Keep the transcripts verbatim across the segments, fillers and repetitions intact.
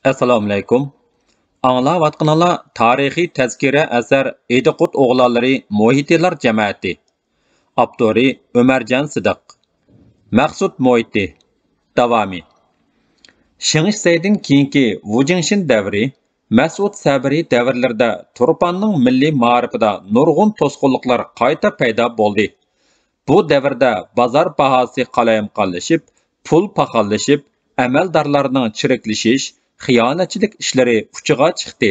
ئەسسالامۇئەلەيكۇم. ئاڭلاۋاتقىنىڭلار تارىخىي تەزكىرە ئەسەر ئىدىقۇت ئوغلانلىرى مۇھىتىلار جەمەتى. ئاپتورى ئۆمەرجان سىدىق. مەخسۇت مۇھىتى. داۋامى. شېڭ شىسەيدىن كېيىنكى ۋۇجىڭشىن دەۋرى، مەسئۇد سەبرى دەۋرلىرىدە تۇرپاننىڭ مىللىي مائارىپىدا نۇرغۇن توسقۇنلۇقلار قايتا پەيدا بولدى. بۇ دەۋردە بازار باھاسى قالايمىقانلىشىپ، پۇل پاخاللىشىپ، ئەمەلدارلارنىڭ چىرىكلىشىش، خىيانەتچىلىك ئىشلىرى ئۇچىغا چىقتى.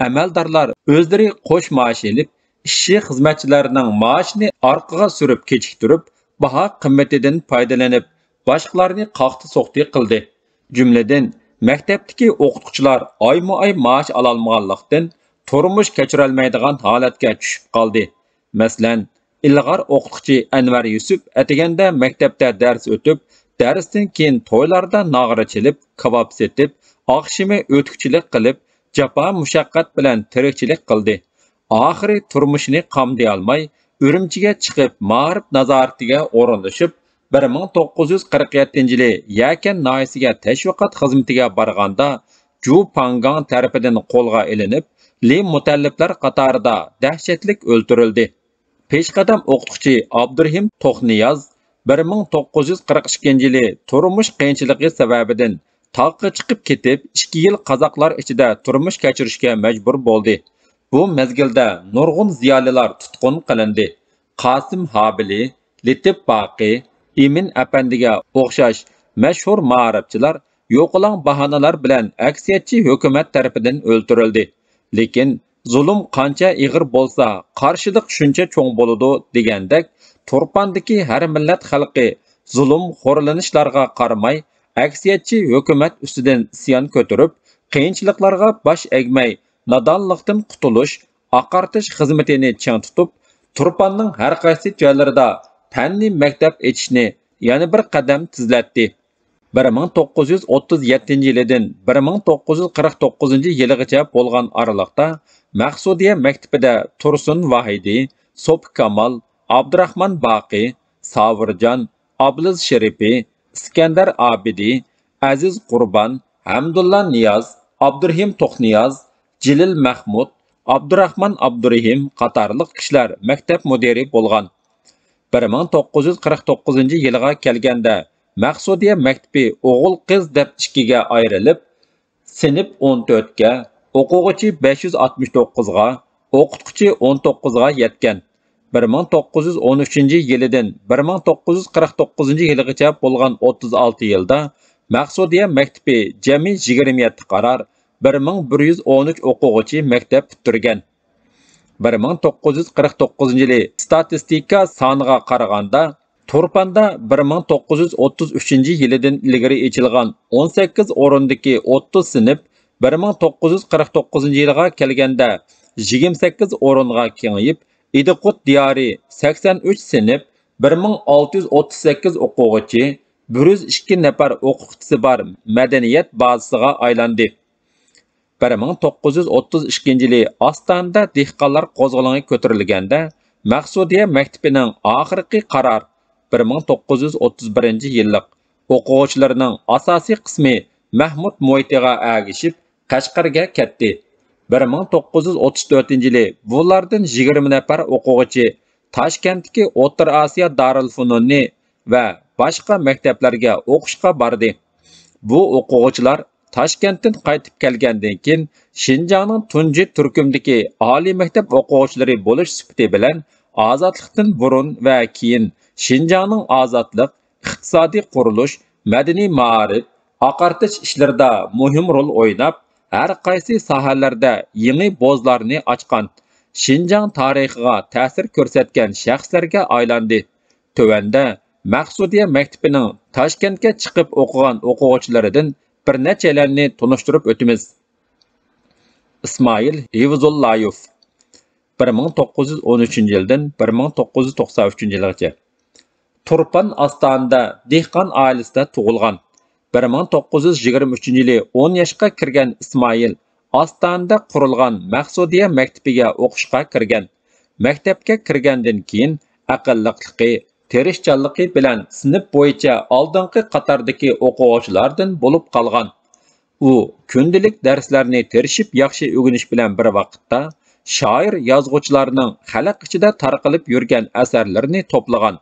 ئەمەلدارلار ئۆزلىرى قوش مائاش ئېلىپ، ئىشچى-خىزمەتچىلەرنىڭ مائاشىنى ئارقىغا سۈرۈپ كېچىكتۈرۈپ، باھا قىممىتىدىن پايدىلىنىپ، باشقىلارنى قاقتى-سوقتى قىلدى. جۈملىدىن، مەكتەپتىكى ئوقۇتقۇچىلار ئايمۇ-ئاي مائاش ئالالمىغانلىقتىن، تۇرمۇش كەچۈرەلمەيدىغان ھالەتكە چۈشۈپ قالدى. مەسىلەن، ئىلغار ئوقۇتقۇچى ئەنۋەر يۈسۈپ ئەتىگەندە مەكتەپتە دەرس ئۆتۈپ، دەرستىن كېيىن تويلاردا ناغرا چېلىپ، كاۋاپ سېتىپ، ئاخشىمى ئۆتۈكچىلىك قىلىپ، جاپا-مۇشەققەت بىلەن تىرىكچىلىك قىلدى. ئاخىرى تۇرمۇشىنى قامدىيالماي، ئۈرۈمچىگە چىقىپ، مائارىپ نازارىتىگە ئورۇنلىشىپ، بىر مىڭ توققۇز يۈز قىرىق يەتتىنچى يىلى يەكەن ناھىيەسىگە تەشۋىقات خىزمىتىگە بارغاندا، جۇ پاڭگاڭ تەرىپىدىن قولغا ئېلىنىپ، لى مۇتەللىپلەر قاتارىدا دەھشەتلىك ئۆلتۈرۈلدى. پېشقەدەم ئوقۇتقۇچى ئابدۇرېھىم توخنىياز بىر مىڭ توققۇز يۈز قىرىق ئىككىنچى يىلى تۇرمۇش قىيىنچىلىقى سەۋەبىدىن تاغقا چىقىپ كېتىپ، ئىككى يىل قازاقلار ئىچىدە تۇرمۇش كەچۈرۈشكە مەجبۇر بولدى. بۇ مەزگىلدە نۇرغۇن زىيالىيلار تۇتقۇن قىلىندى. قاسىم ھابىلى، لېتىپ باقى، ئىمىن ئەپەندىگە ئوخشاش مەشھۇر مائارىپچىلار يوقىلاڭ باھانىلەر بىلەن ئەكسىيەتچى ھۆكۈمەت تەرىپىدىن ئۆلتۈرۈلدى. لېكىن زۇلۇم قانچە ئېغىر بولسا، قارشىلىق شۇنچە چوڭ بولىدۇ دېگەندەك، تۇرپاندىكى ھەر مىللەت خەلقى زۇلۇم، خورلىنىشلارغا قارىماي، ئەكسىيەتچى ھۆكۈمەت ئۈستىدىن ئىسيان كۆتۈرۈپ، قىيىنچىلىقلارغا باش ئەگمەي، نادانلىقتىن قۇتۇلۇش، ئاقارتىش خىزمىتىنى چىڭ تۇتۇپ، تۇرپاننىڭ ھەر قايسى جايلىرىدا پەننىي مەكتەپ ئېچىشنى يەنە بىر قەدەم تېزلەتتى. بىر مىڭ توققۇز يۈز ئوتتۇز يەتتىنچى يىلىدىن بىر مىڭ توققۇز يۈز قىرىق توققۇزىنچى يىلىغىچە بولغان ئارىلىقتا مەخسۇدىيە مەكتىپىدە تۇرسۇن ۋاھىدى، سوپى كامال، ئابدۇراخمان باقى، ساۋۇرجان، ئابلىز شېرىپى، ئىسكەندەر ئابىدى، ئەزىز قۇربان، ھەمدۇللا نىياز، ئابدۇرېھىم توخنىياز، جېلىل مەخمۇت، ئابدۇراخمان ئابدۇرېھىم قاتارلىق كىشىلەر مەكتەپ مۇدىرى بولغان. بىر مىڭ توققۇز يۈز قىرىق توققۇزىنچى يىلىغا كەلگەندە، مەخسۇدىيە مەكتىپى ئوغۇل-قىز دەپ ئىككىگە ئايرىلىپ، سىنىپ ئون تۆتكە، ئوقۇغۇچى بەش يۈز ئاتمىش توققۇزغا، ئوقۇتقۇچى ئون توققۇزغا يەتكەن. بىر مىڭ توققۇز يۈز ئون ئۈچىنچى يىلىدىن بىر مىڭ توققۇز يۈز قىرىق توققۇزىنچى يىلىغىچە بولغان ئوتتۇز ئالتە يىلدا مەخسۇدىيە مەكتىپى جەمئىي يىگىرمە يەتتە قارار، بىر مىڭ بىر يۈز ئون ئۈچ ئوقۇغۇچى مەكتەپ پۈتتۈرگەن. بىر مىڭ توققۇز يۈز قىرىق توققۇزىنچى يىلى ئىستاتىستىكا سانىغا قارىغاندا، تۇرپاندا بىر مىڭ توققۇز يۈز ئوتتۇز ئۈچىنچى يىلىدىن ئىلگىرى ئېچىلغان ئون سەككىز ئورۇندىكى ئوتتۇز سىنىپ بىر مىڭ توققۇز يۈز قىرىق توققۇزىنچى يىلغا كەلگەندە يىگىرمە سەككىز ئورۇنغا كېڭىيىپ، ئىدىقۇت دىيارى سەكسەن ئۈچ سىنىپ، بىر مىڭ ئالتە يۈز ئوتتۇز سەككىز ئوقۇغۇچى، بىر يۈز ئىككى نەپەر ئوقۇتقۇچىسى بار مەدەنىيەت بازىسىغا ئايلاندى. بىر مىڭ توققۇز يۈز ئوتتۇز ئىككىنچى يىلى ئاستانىدا دېھقانلار قوزغىلىڭى كۆتۈرۈلگەندە، مەخسۇدىيە مەكتىپىنىڭ ئاخىرقى قارار، بىر مىڭ توققۇز يۈز ئوتتۇز بىرىنچى يىللىق ئوقۇغۇچىلىرىنىڭ ئاساسىي قىسمى مەھمۇد مۇھىتىغا ئەگىشىپ، قەشقەرگە كەتتى. بىر مىڭ توققۇز يۈز ئوتتۇز تۆتىنچى يىلى بۇلاردىن يىگىرمە نەپەر ئوقۇغۇچى تاشكەنتتىكى ئوتتۇرا ئاسىيا دارىلفۇنۇنى ۋە باشقا مەكتەپلەرگە ئوقۇشقا باردى. بۇ ئوقۇغۇچىلار تاشكەنتتىن قايتىپ كەلگەندىن كېيىن، شىنجاڭنىڭ تۇنجى تۈركۈمدىكى ئالىي مەكتەپ ئوقۇغۇچىلىرى بولۇش سۈپىتى بىلەن، ئازادلىقتىن بۇرۇن ۋە كېيىن شىنجاڭنىڭ ئازادلىق، ئىقتىسادىي قۇرۇلۇش، مەدەنىي مائارىپ، ئاقارتىش ئىشلىرىدا مۇھىم رول ئويناپ، ھەر قايسى ساھەلەردە يېڭى بوزلارنى ئاچقان، شىنجاڭ تارىخىغا تەسىر كۆرسەتكەن شەخسلەرگە ئايلاندى. تۆۋەندە مەخسۇدىيە مەكتىپىنىڭ تاشكەنتكە چىقىپ ئوقۇغان ئوقۇغۇچىلىرىدىن بىر نەچچەيلەننى تونۇشتۇرۇپ ئۆتىمىز. ئىسمائىل ھېۋزۇللايېف، بىر مىڭ توققۇز يۈز ئون ئۈچىنچى يىلدىن بىر مىڭ توققۇز يۈز توقسان ئۈچىنچى يىلغىچە. تۇرپان ئاستانىدا دېھقان ئائىلىسىدە تۇغۇلغان. بىر مىڭ توققۇز يۈز يىگىرمە ئۈچىنچى يىلى ئون ياشقا كىرگەن ئىسمائىل ئاستانىدا قۇرۇلغان مەخسۇدىيە مەكتىپىگە ئوقۇشقا كىرگەن. مەكتەپكە كىرگەندىن كېيىن ئەقىللىقلىقى، تىرىشچانلىقى بىلەن سىنىپ بويىچە ئالدىنقى قاتاردىكى ئوقۇغۇچىلاردىن بولۇپ قالغان. ئۇ كۈندىلىك دەرسلەرنى تىرىشىپ ياخشى ئۆگىنىش بىلەن بىر ۋاقىتتا، شائىر-يازغۇچىلارنىڭ خەلق ئىچىدە تارقىلىپ يۈرگەن ئەسەرلىرىنى توپلىغان.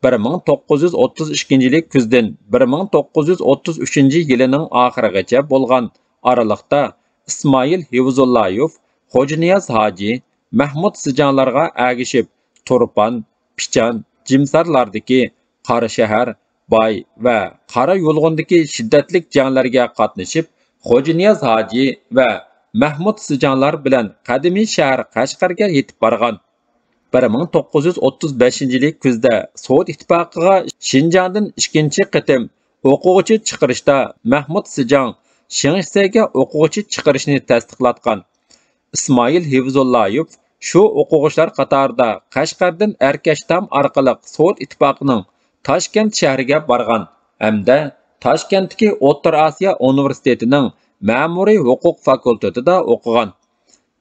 بىر مىڭ توققۇز يۈز ئوتتۇز ئىككىنچى يىلى كۈزدىن بىر مىڭ توققۇز يۈز ئوتتۇز ئۈچىنچى يىلىنىڭ ئاخىرىغىچە بولغان ئارىلىقتا ئىسمائىل ھىۋزۇللايېف، خوجانىياز ھاجى، مەھمۇد سىجاڭلارغا ئەگىشىپ، تۇرپان، پىچان، جىمسارلاردىكى، قاراشەھەر، باي ۋە قارا يۇلغۇندىكى شىددەتلىك جەڭلەرگە قاتنىشىپ، خوجانىياز ھاجى ۋە مەھمۇد سىجاڭلار بىلەن قەدىمىي شەھەر قەشقەرگە يېتىپ بارغان. بىر مىڭ توققۇز يۈز ئوتتۇز بەشىنچى يىلى كۈزدە سوۋېت ئىتتىپاقىغا شىنجاڭدىن ئىككىنچى قېتىم ئوقۇغۇچى چىقىرىشتا مەھمۇد سىجاڭ شېڭشىسەيگە ئوقۇغۇچى چىقىرىشنى تەستىقلاتقان. ئىسمائىل ھىۋزۇللايېف شۇ ئوقۇغۇچىلار قاتارىدا قەشقەردىن ئەركەشتام ئارقىلىق سوۋېت ئىتتىپاقىنىڭ تاشكەنت شەھىرىگە بارغان ھەمدە تاشكەنتتىكى ئوتتۇرا ئاسىيا ئۇنىۋېرسىتېتىنىڭ مەمۇرىي ھوقۇق فاكۇلتېتىدا ئوقۇغان.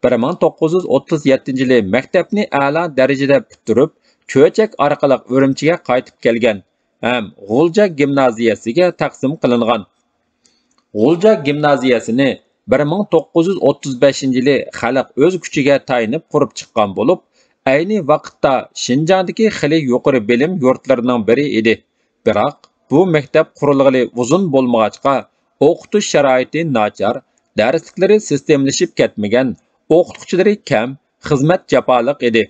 بىر مىڭ توققۇز يۈز ئوتتۇز يەتتىنچى يىلى مەكتەپنى ئەلا دەرىجىدە پۈتتۈرۈپ، چۆچەك ئارقىلىق ئۈرۈمچىگە قايتىپ كەلگەن ھەم غۇلجا گىمنازىيەسىگە تەقسىم قىلىنغان. غۇلجا گىمنازىيەسىنى بىر مىڭ توققۇز يۈز ئوتتۇز بەشىنچى يىلى خەلق ئۆز كۈچىگە تايىنىپ قۇرۇپ چىققان بولۇپ، ئەينى ۋاقىتتا شىنجاڭدىكى خېلى يۇقىرى بىلىم يۇرتلىرىنىڭ بىرى ئىدى. بىراق، بۇ مەكتەپ قۇرۇلغىلى ئۇزۇن بولمىغاچقا، ئوقۇتۇش شارائىتى ناچار، دەرسلىكلىرى سىستېمىلىشىپ كەتمىگەن، ئوقۇتقۇچىلىرى كەم، خىزمەت جاپالىق ئىدى.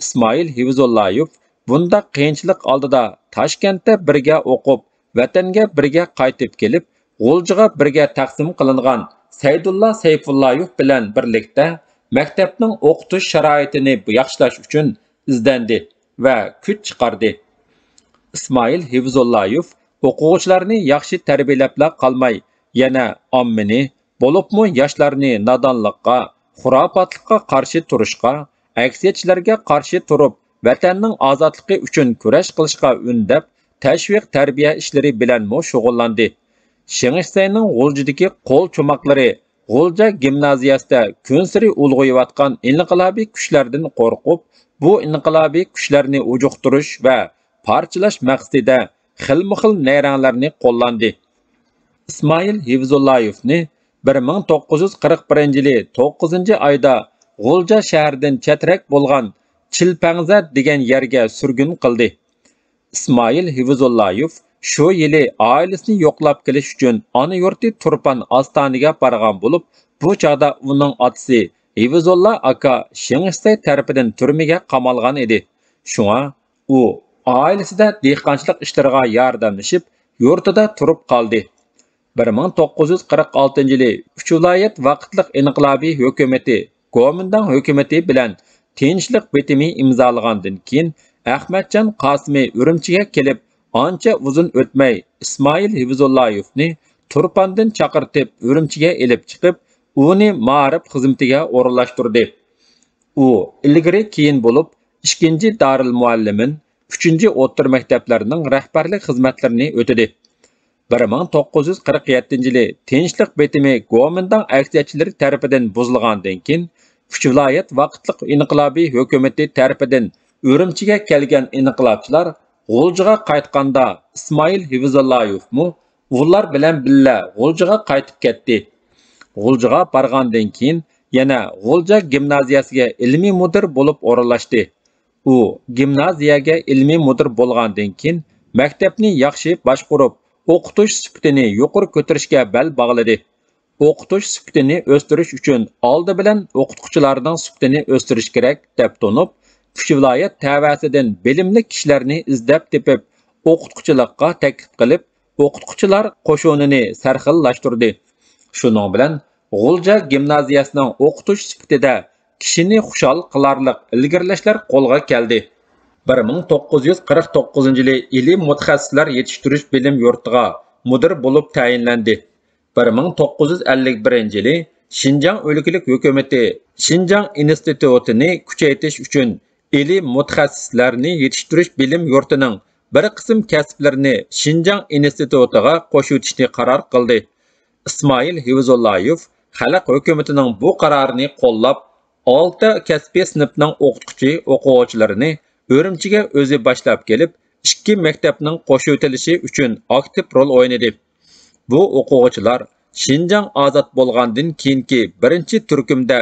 ئىسمائىل ھىۋزۇللايېف بۇنداق قىيىنچىلىق ئالدىدا تاشكەنتتە بىرگە ئوقۇپ، ۋەتەنگە بىرگە قايتىپ كېلىپ، غۇلجىغا بىرگە تەقسىم قىلىنغان سەيدۇللا سەيپۇللايېف بىلەن بىرلىكتە مەكتەپنىڭ ئوقۇتۇش شارائىتىنى ياخشىلاش ئۈچۈن ئىزدەندى ۋە كۈچ چىقاردى. ئىسمائىل ھىۋزۇللايېف ئوقۇغۇچىلارنى ياخشى تەربىيەلەپلا قالماي، يەنە ئاممىنى، بولۇپمۇ ياشلارنى نادانلىققا، خۇراپاتلىققا قارشى تۇرۇشقا، ئەكسىيەتچىلەرگە قارشى تۇرۇپ، ۋەتەننىڭ ئازادلىقى ئۈچۈن كۈرەش قىلىشقا ئۈندەپ، تەشۋىق تەربىيە ئىشلىرى بىلەنمۇ شۇغۇللاندى. شېڭ شىسەينىڭ غۇلجىدىكى قول چوماقلىرى غۇلجا گىمنازىيەسىدە كۈنسېرى ئۇلغىيىۋاتقان ئىنقىلابىي كۈچلەردىن قورقۇپ، بۇ ئىنقىلابىي كۈچلەرنى ئۇجۇقتۇرۇش ۋە پارچىلاش مەقسىتىدە خىلمۇ خىل نەيرەڭلەرنى قوللاندى. ئىسمائىل ھىۋزۇللايېۋنى بىر مىڭ توققۇز يۈز قىرىق بىرىنچى يىلى توققۇزىنچى ئايدا غۇلجا شەھىرىدىن چەترەك بولغان چىلپەڭزە دېگەن يەرگە سۈرگۈن قىلدى. ئىسمائىل ھىۋزۇللايېف شۇ يىلى ئائىلىسىنى يوقلاپ كېلىش ئۈچۈن ئانا يۇرتى تۇرپان ئاستانىگە بارغان بولۇپ، بۇ چاغدا ئۇنىڭ ئاتىسى ھىۋزۇللا ئاكا شېڭ شىسەي تەرىپىدىن تۈرمىگە قامالغان ئىدى. شۇڭا ئۇ ئائىلىسىدە دېھقانچىلىق ئىشلىرىغا ياردەملىشىپ، يۇرتىدا تۇرۇپ قالدى. بىر مىڭ توققۇز يۈز قىرىق ئالتىنچى يىلى ئۈچ ۋىلايەت ۋاقىتلىق ئىنقىلابىي ھۆكۈمىتى، گومىنداڭ ھۆكۈمىتى بىلەن تىنچلىق بىتىمى ئىمزالىغاندىن كېيىن، ئەخمەتجان قاسىمى ئۈرۈمچىگە كېلىپ، ئانچە ئۇزۇن ئۆتمەي، ئىسمائىل ھىۋزۇللايېۋنى تۇرپاندىن چاقىرتىپ، ئۈرۈمچىگە ئېلىپ چىقىپ، ئۇنى مائارىپ خىزمىتىگە ئورۇنلاشتۇردى. ئۇ ئىلگىرى كېيىن بولۇپ، ئىككىنچى دارىلمۇئەللىمىن، ئۈچىنچى ئوتتۇرا مەكتەپلەرنىڭ رەھبەرلىك خىزمەتلىرىنى ئۆتىدى. بىر مىڭ توققۇز يۈز قىرىق يەتتىنچى يىلى تىنچلىق بېتىمى گومىنداڭ ئەكسىيەتچىلىرى تەرىپىدىن بۇزۇلغاندىن كېيىن، ئۈچ ۋىلايەت ۋاقىتلىق ئىنقىلابىي ھۆكۈمىتى تەرىپىدىن ئۈرۈمچىگە كەلگەن ئىنقىلابچىلار غۇلجىغا قايتقاندا، ئىسمائىل ھىۋزۇللايېۋمۇ ئۇلار بىلەن بىللە غۇلجىغا قايتىپ كەتتى. غۇلجىغا بارغاندىن كېيىن، يەنە غۇلجا گىمنازىيەسىگە ئىلمىي مۇدىر بولۇپ ئورۇنلاشتى. ئۇ گىمنازىيەگە ئىلمىي مۇدىر بولغاندىن كېيىن، مەكتەپنى ياخشى باشقۇرۇپ، ئوقۇتۇش سۈپىتىنى يۇقىرى كۆتۈرۈشكە بەل باغلىدى. ئوقۇتۇش سۈپىتىنى ئۆستۈرۈش ئۈچۈن ئالدى بىلەن ئوقۇتقۇچىلارنىڭ سۈپىتىنى ئۆستۈرۈش كېرەك، دەپ تونۇپ، ئۈچ ۋىلايەت تەۋەسىدىن بىلىملىك كىشىلەرنى ئىزدەپ تېپىپ، ئوقۇتقۇچىلىققا تەكلىپ قىلىپ، ئوقۇتقۇچىلار قوشۇنىنى سەرخىللاشتۇردى. شۇنىڭ بىلەن غۇلجا گىمنازىيەسىنىڭ ئوقۇتۇش سۈپىتىدە كىشىنى خۇشال قىلارلىق ئىلگىرىلەشلەر قولغا كەلدى. بىر مىڭ توققۇز يۈز قىرىق توققۇزىنچى يىلى ئىلىي مۇتەخەسسىسلەر يېتىشتۈرۈش بىلىم يۇرتىغا مۇدىر بولۇپ تەيىنلەندى. بىر مىڭ توققۇز يۈز ئەللىك بىرىنچى يىلى شىنجاڭ ئۆلكىلىك ھۆكۈمىتى شىنجاڭ ئىنستىتۇتىنى كۈچەيتىش ئۈچۈن ئىلىي مۇتەخەسسىسلەرنى يېتىشتۈرۈش بىلىم يۇرتىنىڭ بىر قىسىم كەسىپلىرىنى شىنجاڭ ئىنستىتۇتىغا قوشۇۋېتىشنى قارار قىلدى. ئىسمائىل ھىۋزۇللايېف خەلق ھۆكۈمىتىنىڭ بۇ قارارىنى قوللاپ، ئالتە كەسپىي سىنىپنىڭ ئوقۇتقۇچى ئوقۇغۇچىلىرىنى ئۈرۈمچىگە ئۆزى باشلاپ كېلىپ، ئىككى مەكتەپنىڭ قوشۇۋېتىلىشى ئۈچۈن ئاكتىپ رول ئوينىدى. بۇ ئوقۇغۇچىلار شىنجاڭ ئازاد بولغاندىن كېيىنكى بىرىنچى تۈركۈمدە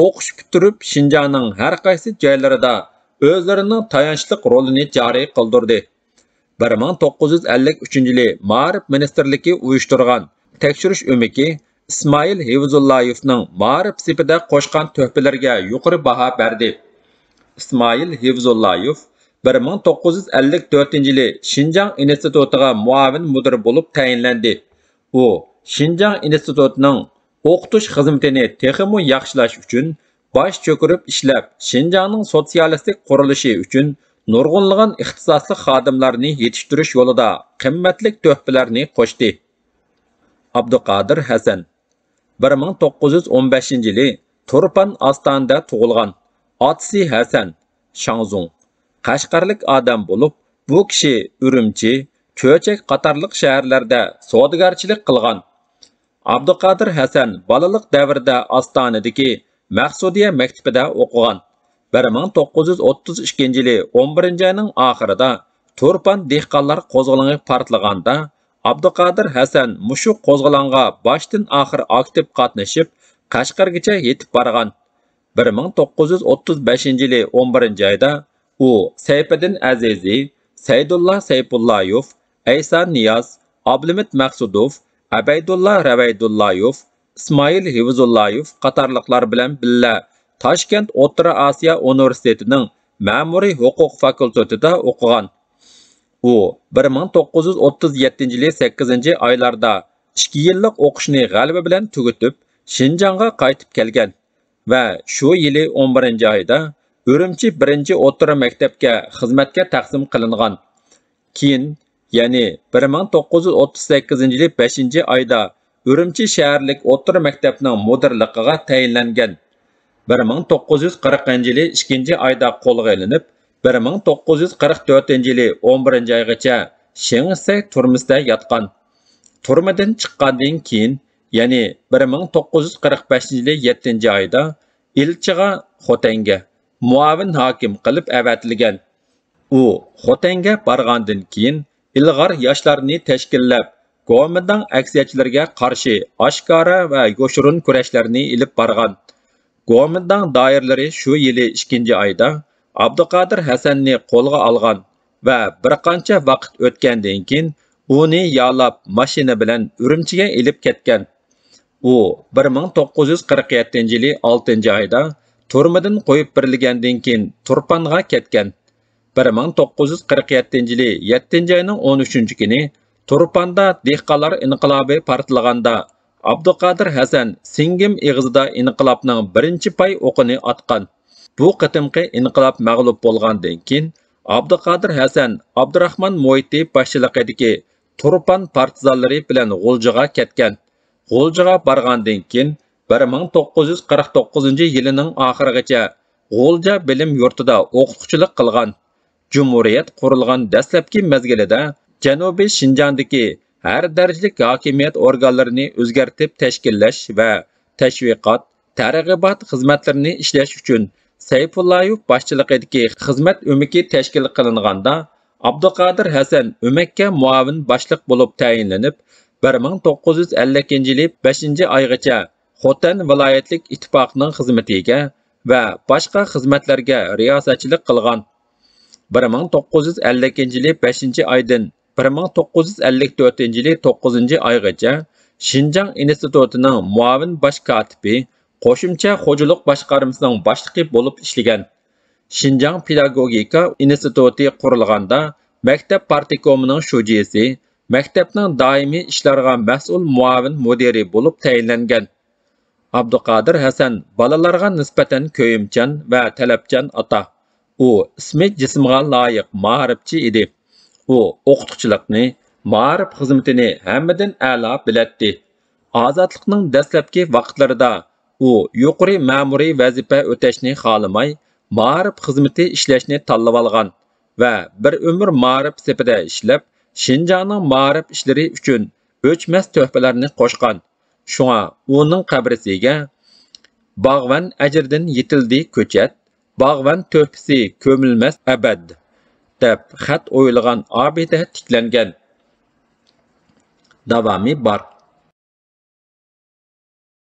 ئوقۇش پۈتتۈرۈپ، شىنجاڭنىڭ ھەر قايسى جايلىرىدا ئۆزلىرىنىڭ تايانچلىق رولىنى جارى قىلدۇردى. بىر مىڭ توققۇز يۈز ئەللىك ئۈچىنچى يىلى مائارىپ مىنىستىرلىكى ئۇيۇشتۇرغان تەكشۈرۈش ئۆمىكى ئىسمائىل ھېۋزۇللايېۋنىڭ مائارىپ سېپىدە قوشقان تۆھپىلىرىگە يۇقىرى باھا بەردى. ئىسمائىل ھېۋزۇللايېۋ بىر مىڭ توققۇز يۈز ئەللىك تۆتىنچى يىلى شىنجاڭ ئىنستىتۇتىغا مۇئاۋىن مۇدىر بولۇپ تەيىنلەندى. ئۇ شىنجاڭ ئىنستىتۇتىنىڭ ئوقۇتۇش خىزمىتىنى تېخىمۇ ياخشىلاش ئۈچۈن باش چۆكۈرۈپ ئىشلەپ، شىنجاڭنىڭ سوتسىيالىستىك قۇرۇلۇشى ئۈچۈن نۇرغۇنلىغان ئىختىساسلىق خادىملارنى يېتىشتۈرۈش يولىدا قىممەتلىك تۆھپىلەرنى قوشتى. ئابدۇقادىر ھەسەن، بىر مىڭ توققۇز يۈز ئون بەشىنچى يىلى تۇرپان ئاستانىدە تۇغۇلغان. ئاتىسى ھەسەن، شاڭزۇڭ، قەشقەرلىك ئادەم بولۇپ، بۇ كىشى ئۈرۈمچى، چۆچەك قاتارلىق شەھەرلەردە سودىگەرچىلىك قىلغان. ئابدۇقادىر ھەسەن بالىلىق دەۋرىدە ئاستانىدىكى مەخسۇدىيە مەكتىپىدە ئوقۇغان. بىر مىڭ توققۇز يۈز ئوتتۇز ئىككىنچى يىلى ئون بىرىنچى ئاينىڭ ئاخىرىدا تۇرپان دېھقانلار قوزغىلىڭى پارتلىغاندا، ئابدۇقادىر ھەسەن مۇشۇ قوزغىلاڭغا باشتىن ئاخىر ئاكتىپ قاتنىشىپ، قەشقەرگىچە يېتىپ بارغان. بىر مىڭ توققۇز يۈز ئوتتۇز بەشىنچى يىلى ئون بىرىنچى ئايدا ئۇ سەيپىدىن ئەزىزى، سەيدۇللا سەيپۇللايېۋ، ئەيسا نىياز، ئابلىمىت مەخسۇدوف، ئەبەيدۇللا رەۋەيدۇللايېۋ، ئىسمائىل ھېۋزۇللايېۋ قاتارلىقلار بىلەن بىللە تاشكەنت ئوتتۇرا ئاسىيا ئۇنىۋېرسىتېتىنىڭ مەمۇرىي ھوقۇق فاكۇلتېتىدا ئوقۇغان. ئۇ بىر مىڭ توققۇز يۈز ئوتتۇز يەتتىنچى يىلى سەككىزىنچى ئايلاردا ئىككى يىللىق ئوقۇشنى غەلىبە بىلەن تۈگىتىپ، شىنجاڭغا قايتىپ كەلگەن ۋە شۇ يىلى ئون بىرىنچى ئايدا ئۈرۈمچى بىرىنچى ئوتتۇرا مەكتەپكە خىزمەتكە تەقسىم قىلىنغان. كېيىن، يەنى بىر مىڭ توققۇز يۈز ئوتتۇز سەككىزىنچى يىلى بەشىنچى ئايدا ئۈرۈمچى شەھەرلىك ئوتتۇرا مەكتەپنىڭ مۇدىرلىقىغا تەيىنلەنگەن. بىر مىڭ توققۇز يۈز قىرىقىنچى يىلى ئىككىنچى ئايدا قولغا ئېلىنىپ، بىر مىڭ توققۇز يۈز قىرىق تۆتىنچى يىلى ئون بىرىنچى ئايغىچە شېڭشەي تۈرمىسىدە ياتقان. تۈرمىدىن چىققاندىن كېيىن، يەنى بىر مىڭ توققۇز يۈز قىرىق بەشىنچى يىلى يەتتىنچى ئايدا ئىلچىغا، خوتەنگە مۇئاۋىن ھاكىم قىلىپ ئەۋەتىلگەن. ئۇ خوتەنگە بارغاندىن كېيىن، ئىلغار ياشلارنى تەشكىللەپ، گومىنداڭ ئەكسىيەتچىلىرىگە قارشى ئاشكارا ۋە يوشۇرۇن كۈرەشلەرنى ئېلىپ بارغان. گومىنداڭ دائىرىلىرى شۇ يىلى ئىككىنچى ئايدا ئابدۇقادىر ھەسەننى قولغا ئالغان ۋە بىر قانچە ۋاقىت ئۆتكەندىن كېيىن، ئۇنى يالاپ، ماشىنا بىلەن ئۈرۈمچىگە ئېلىپ كەتكەن. ئۇ بىر مىڭ توققۇز يۈز قىرىق يەتتىنچى يىلى ئالتىنچى ئايدا تۈرمىدىن قويۇپ بېرىلگەندىن كېيىن، تۇرپانغا كەتكەن. بىر مىڭ توققۇز يۈز قىرىق يەتتىنچى يىلى يەتتىنچى ئاينىڭ ئون ئۈچىنچى كۈنى تۇرپاندا دېھقانلار ئىنقىلابى پارتلىغاندا، ئابدۇقادىر ھەسەن سىڭگىم ئېغىزىدا ئىنقىلابنىڭ بىرىنچى پاي ئوقىنى ئاتقان. بۇ قېتىمقى ئىنقىلاب مەغلۇپ بولغاندىن كېيىن، ئابدۇقادىر ھەسەن ئابدۇراخمان مۇھىتى باشچىلىقىدىكى تۇرپان پارتىزانلىرى بىلەن غۇلجىغا كەتكەن. غۇلجىغا بارغاندىن كېيىن، بىر مىڭ توققۇز يۈز قىرىق توققۇزىنچى يىلىنىڭ ئاخىرىغىچە غۇلجا بىلىم يۇرتىدا ئوقۇتقۇچىلىق قىلغان. جۇمھۇرىيەت قۇرۇلغان دەسلەپكى مەزگىلىدە جەنۇبىي شىنجاڭدىكى ھەر دەرىجىلىك ھاكىمىيەت ئورگانلىرىنى ئۆزگەرتىپ تەشكىللەش ۋە تەشۋىقات، تەرغىبات خىزمەتلىرىنى ئىشلەش ئۈچۈن سەيپۇللايېۋ باشچىلىقىدىكى خىزمەت ئۆمىكى تەشكىل قىلىنغاندا، ئابدۇقادىر ھەسەن ئۆمەككە مۇئاۋىن باشلىق بولۇپ تەيىنلىنىپ، بىر مىڭ توققۇز يۈز ئەللىكىنچى يىلى بەشىنچى ئايغىچە خوتەن ۋىلايەتلىك ئىتتىپاقنىڭ خىزمىتىگە ۋە باشقا خىزمەتلەرگە رىياسەتچىلىك قىلغان. بىر مىڭ توققۇز يۈز ئەللىكىنچى يىلى بەشىنچى ئايدىن بىر مىڭ توققۇز يۈز ئەللىك تۆتىنچى يىلى توققۇزىنچى ئايغىچە شىنجاڭ ئىنستىتۇتىنىڭ مۇئاۋىن باش كاتىپى، قوشۇمچە خوجىلىق باشقارمىسىنىڭ باشلىقى بولۇپ ئىشلىگەن. شىنجاڭ پېداگوگىكا ئىنستىتۇتى قۇرۇلغاندا، مەكتەپ پارتكومىنىڭ شۇجىسى، مەكتەپنىڭ دائىمىي ئىشلارغا مەسئۇل مۇئاۋىن مۇدىرى بولۇپ تەيىنلەنگەن. ئابدۇقادىر ھەسەن بالىلارغا نىسبەتەن كۆيۈمچان ۋە تەلەپچان ئاتا. ئۇ ئىسمى جىسمىغا لايىق مائارىپچى ئىدى. ئۇ ئوقۇتقۇچىلىقنى، مائارىپ خىزمىتىنى ھەممىدىن ئەلا بىلەتتى. ئازادلىقنىڭ دەسلەپكى ۋاقىتلىرىدا ئۇ يۇقىرى مەمۇرىي ۋەزىپە ئۆتەشنى خالىماي، مائارىپ خىزمىتى ئىشلەشنى تاللىۋالغان ۋە بىر ئۆمۈر مائارىپ سېپىدە ئىشلەپ، شىنجاڭنىڭ مائارىپ ئىشلىرى ئۈچۈن ئۆچمەس تۆھپىلەرنى قوشقان. شۇڭا ئۇنىڭ قەبرىسىگە «باغۋەن ئەجرىدىن يېتىلدى كۆچەت، باغۋەن تۆھپىسى كۆمۈلمەس ئەبەد» دەپ خەت ئويۇلغان ئابىدە تىكلەنگەن. داۋامى بار.